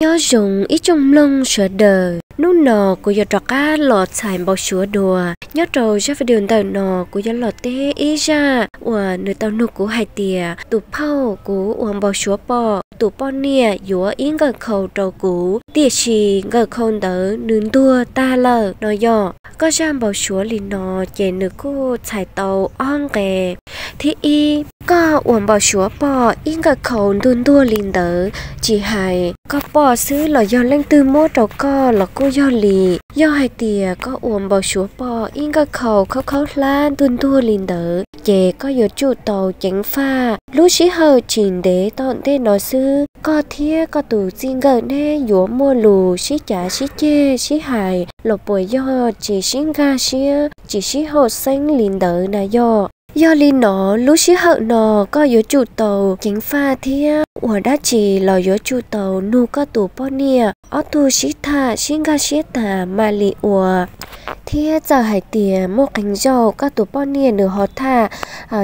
Nyob zoo ib tsoom mloog sawv daws, hnub no kuv yuav rov qab los txhais npau suav dua. Nyob rau zaj video ntawm no kuv yuav los teb ib zaj uas nws tau nug kuv hais tias tus phauj, kuv ua npau suav pom tus poj niam yuav ib nkawm khau rau kuv, tiam sis nkawm khau ntawd nws ntuag tag lawm no yog. Koj zaj npau suav li no ces nws kuj txhais tau ob nqe. Thib ib, koj ua npau suav pom ib nkawm khau ntuag ntuag li ntawd, tsis hais koj pom xwb los yog leej twg muab rau koj los kuj yog li. Yog hais tias koj ua npau suav pom ib nkawm khau khaub khaub hlab ntuag ntuag li ntawd ces koj yuav tsum tau ceev faj. Lub sij hawm tsis ntev tom ntej no xwb, koj thiab koj tus txij nkawm neb yuav muaj lus sib cav sib ceg sib hais los puas yog tsis sib nkag siab tsis sib haum xeeb li ntawd na yog. Yog li no, lub sij hawm no koj yuav tsum tau ceev faj thiab ua dab tsi los yuav tsum tau nug koj tus poj niam, ob tug sib tham sib nkag siab tas mam li ua. Thiab txawm hais tias muaj qee zaug koj tus poj niam nws ho tham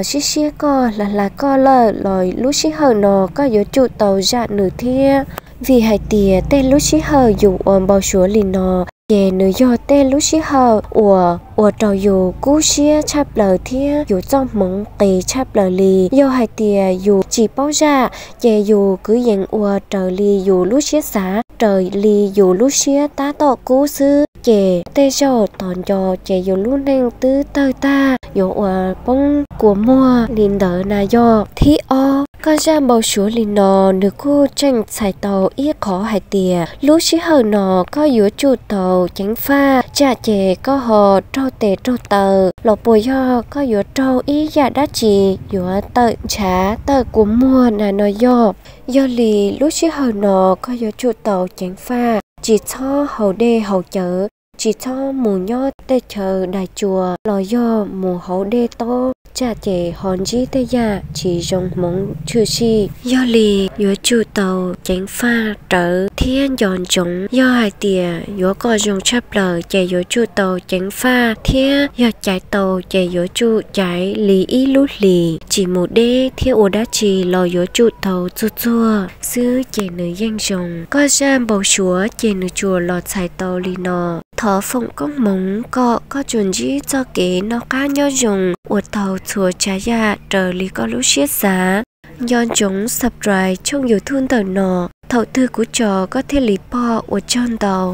siab siab koj, hla hla koj lawm los lub sij hawm no koj yuav tsum tau zam nws thiab. Vim hais tias tej lub sij hawm yus ua npau suav li no ces nws yog tej lub sij hawm uas ua rau yus kub siab tshaj plaws thiab yus txoj hmoov qis tshaj plaws li. Yog hais tias yus tsis paub zam ces yus kwv yees ua raws li yus lub siab xav, raws li yus lub siab tab tom kub xwb, ces tej zaum tos nco ces yus lub neej twb tawg tag, yuav ua poob kua muag li ntawd na yog. Thib ob, koj zaj npau suav li no nws kuj tseem txhais tau ib qhov hais tias lub sij hawm no koj yuav tsum tau ceev faj, tsam ces koj ho raug tes raug taw los puas yog koj yuav raug ib yam dab tsi yuav tawm ntshav tawm kua muag na no yog. Yog li lub sij hawm no koj yuav tsum tau ceev faj, tsis txhob haus dej haus cawv, tsis txhob mus nyob tej chaw dais tsuas los yog mus hauv dej tob, tsam ces ho ntsib tej yam tsis zoo hmoov tshwm sim. Yog li yuav tsum tau ceev faj rawv thiab nco ntsoov. Yog hais tias yuav kom zoo tshaj plaws ces yuav tsum tau ceev faj thiab yog caiv tau ces yuav tsum caiv li ib lub hlis, tsis mus deb thiab ua dab tsi los yuav tsum tau txuag txuag xwb ces nws yeej zoo. Koj zaj npau suav ces nws tsuas los txhais tau li no. Thov foom koob hmoov kom koj tsuas ntsib txoj kev noj qab nyob zoo, ua tau txhua tsav yam raws li koj lub siab xav. Nco ntsoov subscribe tshooj YouTube ntawm no, thaum twg kuv tso koj thiaj li pom. Ua tsaug ntau.